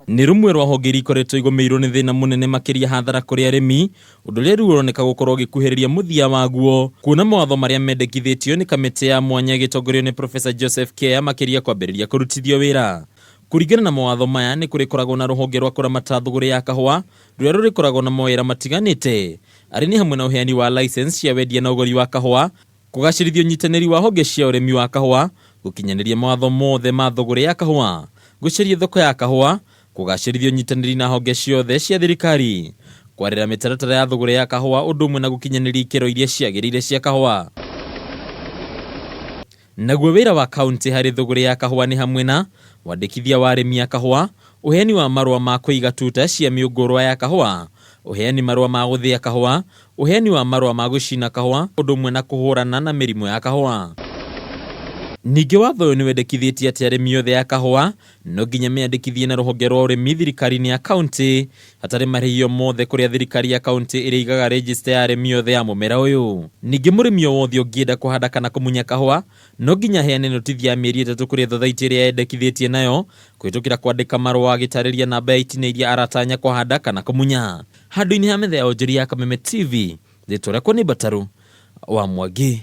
Nĩ rũmwe rwa honge iria ikoretwo igũmĩirwo nĩ thĩna mũnene makĩria hathara kũrĩ arĩmi, ũndũ ũrĩa rĩu ũroneka gũkorwo ũgĩkuhĩrĩria mũthia waguo, kuona mawatho marĩa mendekithĩtio nĩ kamĩtĩ ya mwanya ĩgĩtongorio nĩ Professor Joseph Kea makĩria kwambĩrĩria kũrutithio wĩra. Kũringana na mawatho maya nĩ kũrĩkoragwo na rũhonge rwa kũramata thũgũrĩ ya kahũa rũrĩa rũrĩkoragwo na mawĩra matiganĩte arĩ nĩ hamwe na ũheani wa license cia wendia na ũgũri wa kahũa, kũgacĩrithia ũnyitanĩri wa honge cia ũrĩmi wa kahũa, gũkinyanĩria mawatho mothe ma thũgũrĩ ya kahũa, gũcaria thoko ya kahũa, kũgacĩrithia ũnyitanĩri na honge ciothe cia thirikari, kwarĩra mĩtaratara ya thũgũrĩ ya kahũa ũndũ ũmwe na gũkinyanĩria ikĩro iria ciagĩrĩire cia kahũa. Naguo wĩra wa kauntĩ harĩ thũgũrĩ ya kahũa nĩ hamwe na, wandĩkithia wa arĩmi a kahũa, ũheani wa marũa ma kũiga tuta cia mĩũngũrwa ya kahũa, ũheani marũa ma gũthĩa kahũa, ũheani wa marũa ma gũcina kahũa ũndũ ũmwe na kũhũrana na mĩrimũ ya kahũa. Ningĩ watho ũyũ nĩwendekithĩtie atĩ arĩmi othe a kahũa no nginya meyandĩkithie na rũhonge rwa ũrĩmi thirikari-inĩ ya kauntĩ hatarĩ marĩhi o mothe kũrĩa thirikari ya kauntĩ ĩrĩigaga rĩnjĩcita ya arĩmi othe a mũmera ũyũ. Ningĩ mũrĩmi o wothe ũngĩenda kũhanda kana kũmunya kahũa no nginya aheane notithi ya mĩeri ĩtatũ kũrĩ thothaitĩ ĩrĩa yendekithĩtie nayo kũhĩtũkĩra kwandĩka marũa agĩtarĩria namba ya itina iria aratanya kũhanda kana kũmunya. Handũ-inĩ ha metha ya onjoria ya Kameme TV, rĩtwa rĩakwa nĩ Mbatarũ wa Mwangi.